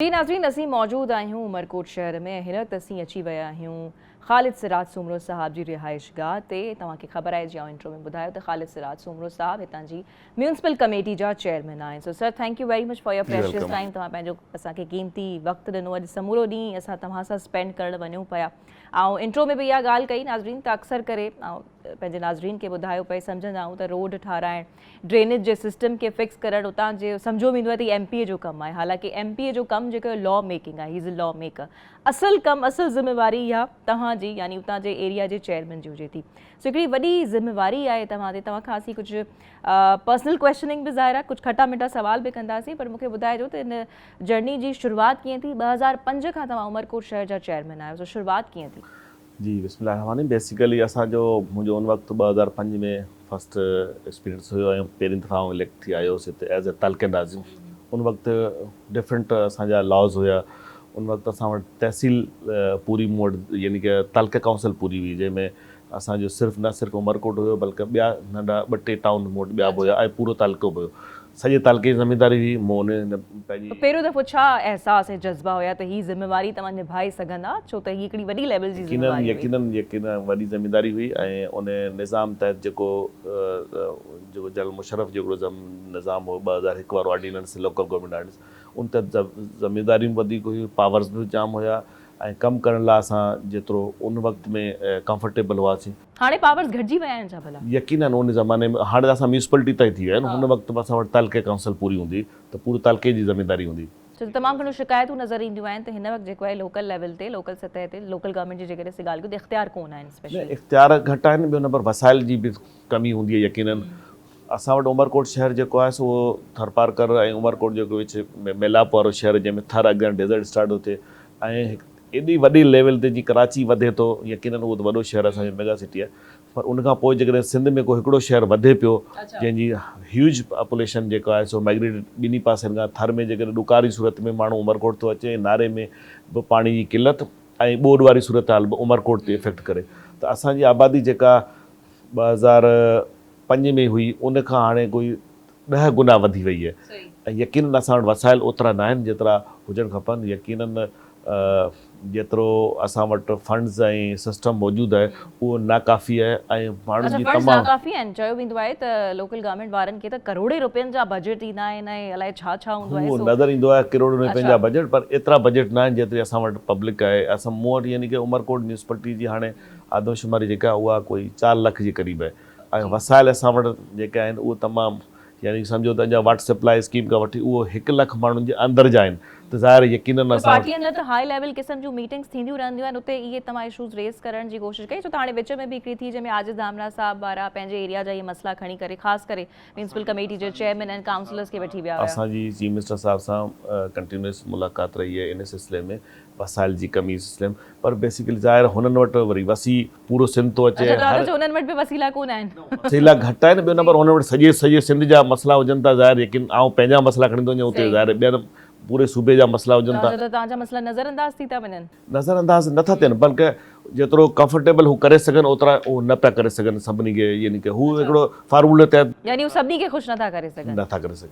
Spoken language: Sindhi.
جي ناظرين اسين موجود آهيون عمرڪوٽ شهر ۾ ۽ هن وقت اسين اچي ويا آهيون خالد سراج سومرو صاحب جي رهائش گاهه تي توهان کي خبر آهي جي آئون انٽرو ۾ ٻڌايو ته خالد سراج سومرو صاحب هتان جي ميونسپل ڪميٽي جا چيئرمين آهن so sir thank you very much for your precious time توهان پنهنجو اسان کي قيمتي وقت ڏنو اڄ سمورو ڏينهن اسان توهان سان اسپينڊ ڪرڻ وڃون پيا آئون انٽرو ۾ به اها ڳالهه ڪئي ناظرين ته اڪثر ڪري آئون پنهنجي ناظرين کي ٻڌايو پئي سمجهندا آهيون ته روڊ ٺاراهڻ ڊرينيج جي سسٽم کي فڪس ڪرڻ اتان جي سمجهيو ويندو آهي ته هي ايم پي اي جو ڪم آهي حالانڪه ايم پي اي جو ڪم جيڪو لا ميڪنگ آهي هي از اي لا ميڪر اصل ڪم اصل ذميواري اها توهان جي يعني اتان جي ايريا جي چيئرمين جي هجي ٿي سو هڪڙي وڏي ذميواري آهي توهان تي توهان کان اسين ڪجهه پرسنل ڪويشننگ به ظاهر آهي ڪجهه کٽا مٺا سوال به ڪنداسين پر مونکي ٻڌائجو ته ان جرني جي شروعات ڪيئن ٿي 2005 کان توهان عمرڪوٽ شهر جا چيئرمين آهيو سو شروعات ڪيئن ٿي؟ جي بسم الله الرحمٰن الرحيم بيسيڪلي اسان جو منهنجو ان وقت 2005 ۾ فرسٽ ايڪسپيرينس هيو ۽ پهرين دفعا آئون اليڪٽ ٿي آيو هوس هتي ايز اي تعلقه ناظم ان وقت ڊفرنٽ اسان جا لاز هيا ان وقت اسان وٽ تحصيل پوري مون وٽ يعني ڪه تعلقه ڪائونسل پوري هئي جنهن ۾ اسان جو صرف نه صرف عمرڪوٽ هيو بلڪه ٻيا ننڍا ٻه ٽي ٽائون مون وٽ ٻيا به هيا ۽ پورو تعلقو به هيو سڄي تعلقي جي ذميداري هئي مون ان پنهنجي. پهريون دفعو ڇا احساس ۽ جذبا هيا ته هي ذميواري توهان نڀائي سگهندا ڇو ته هي هڪڙي وڏي ليول جي ذميواري هئي. يقينن يقينن وڏي ذميداري هئي ۽ ان نظام تحت جيڪو جيڪو جنرل مشرف جو هڪڙو نظام هو 2001 وارو آرڊيننس لوڪل گورنمينٽ آرڊيننس ان تحت ذميداريون به وڌيڪ هيون پاورز به جام هيا ۽ ڪم ڪرڻ لاء اسان جيترو ان وقت ۾ ڪمفرٽيبل هئاسين. هاڻي پاورز گهٽجي ويا آهن ڇا ڀلا؟ يقينن ان زماني ۾ هاڻي ته اسان ميونسپلٽي تائين ٿي ويا آهن هن وقت به اسان وٽ تعلقي ڪائونسل پوري هوندي هئي ته پوري تعلقي جي ذميداري هوندي هئي. ڇو ته تمام گهڻيون شڪايتون نظر اينديون آهن ته هن وقت جيڪو آهي لوڪل ليول تي لوڪل سطح تي لوڪل گورنمينٽ جي جيڪڏهن اسين ڳالهه ڪيون ته اختيار ڪونه آهن نه اسپيشلي. اختيار گهٽ آهن ٻيو نمبر وسائل جي به ڪمي هوندي آهي يقينن اسان وٽ عمرڪوٽ شهر جيڪو آهي سو اهو ٿرپارڪر ۽ عمرڪوٽ جيڪو وچ ۾ ميلاپ وارو شهر جنهن ۾ ٿر اڳيان ڊيزرٽ اسٽارٽ ٿو ٿئي ۽ ايڏي وڏي ليول تي جي ڪراچي وڌي ٿو يقينن اهو ته وڏو شهر اسان جو ميگا سٽي آهي پر ان کان پوء جيڪڏهن سنڌ ۾ ڪو هڪڙو شهر وڌي پيو جنهن جي هيوج پاپوليشن جيڪو آهي سو مائگريٽ ٻنهي پاسن کان ٿر ۾ جيڪڏهن ڏڪار جي صورت ۾ ماڻهو عمرڪوٽ ٿو اچي ۽ ناري ۾ به پاڻي جي قلت ۽ ٻوڏ واري صورتحال به عمرڪوٽ تي افيڪٽ ڪري ته اسان جي آبادي جيڪا 2005 ۾ هئي ان کان هاڻي ڪوئي ڏهه گنا وڌي وئي آهي ۽ يقينن اسان وٽ وسائل اوترا ناهن جيترا هجڻ کپن يقينن جيترو اسان وٽ فنڊز ۽ سسٽم موجود آهي اهو ناڪافي آهي ۽ ماڻهن اڇا جي فنڊز تمام ناڪافي آهن چيو ويندو آهي ته لوڪل گورنمينٽ وارن کي ته ڪروڙين روپين جا بجيٽ ايندا آهن ۽ الائي ڇا ڇا هوندو آهي هو سو نظر ايندو آهي ڪروڙين روپين اڇا جا بجيٽ پر ايترا بجيٽ ناهن جيتري اسان وٽ پبلڪ آهي اسان مون وٽ يعني ڪه عمرڪوٽ ميونسپلٽي جي هاڻي آدمشماري جيڪا آهي اها ڪوئي چار لک جي قريب آهي ۽ وسائل اسان وٽ جيڪي آهن اهي تمام يعني سمجهو ته اڃا واٽر سپلاء اسڪيم کان وٺي اهو هڪ لک ماڻهن جي اندر جا آهن ته ظاهر آهي يقينن پر اسان وٽ پارٽي اندر ته هاء ليول قسم جون ميٽنگس ٿينديون رهنديون آهن اتي اهي توهان اشوز ريز ڪرڻ جي ڪوشش ڪئي ڇو ته هاڻي وچ ۾ به هڪڙي ٿي جنهن ۾ عاجز ڌامراهه صاحب وارا پنهنجي ايريا جا اهي مسئلا کڻي ڪري خاص ڪري ميونسپل ڪميٽي جي چيئرمين ۽ ڪائونسلرز کي وٺي ويا هيا. اسان جي چيف منسٽر صاحب سان ڪنٽينيوس ملاقات رهي آهي ان سلسلي ۾ وسائل جي ڪمي سسٽم پر بيسيڪلي ظاهر هنن وٽ وري وسيع پورو سنڌ ٿو اچي اڇا هر ته انهن وٽ به وسيلا ڪونه آهن. وسيلا گهٽ آهن ٻيو نمبر هنن وٽ سڄي سڄي سنڌ جا مسئلا هجن ٿا ظاهر يقين آئون پنهنجا مسئلا کڻي ٿو وڃان اتي ظاهر ٻين پوري صوبي جا مسئلا هجن ٿا. ته توهان جا مسئلا نظر انداز ٿي ٿا وڃن. نظر انداز نه ٿا ٿين بلڪه جيترو ڪمفرٽيبل هو ڪري سگهن اوترا هو نه پيا ڪري سگهن سڀني کي يعني ڪه هو هڪڙو فارمولي تحت يعني هو سڀني کي خوش نه ٿا ڪري سگهن. نه ٿا ڪري سگهن.